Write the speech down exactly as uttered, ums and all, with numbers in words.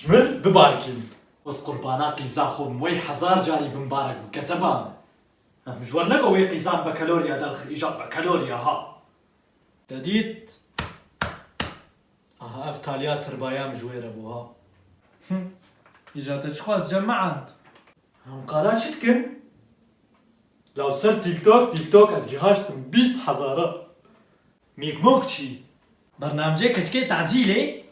Ji mir bibarkînin. Ez qurbana qîza xwe bim, wey hezar carî bimbarek bi, kezeba min. Em ji wer neke wê qîzan bekaloriya derxin, îja bekaloriya ha. Te dît? Aha, ev taliya tirbaya min ji wê re bû ha. Îja te çiqas cem me ant. Em qala çi dikin? Law ser TikTok, TikTok ez gihaştim bîst hezara. Mîkmok çi? Bernamcê keçikê tazîlê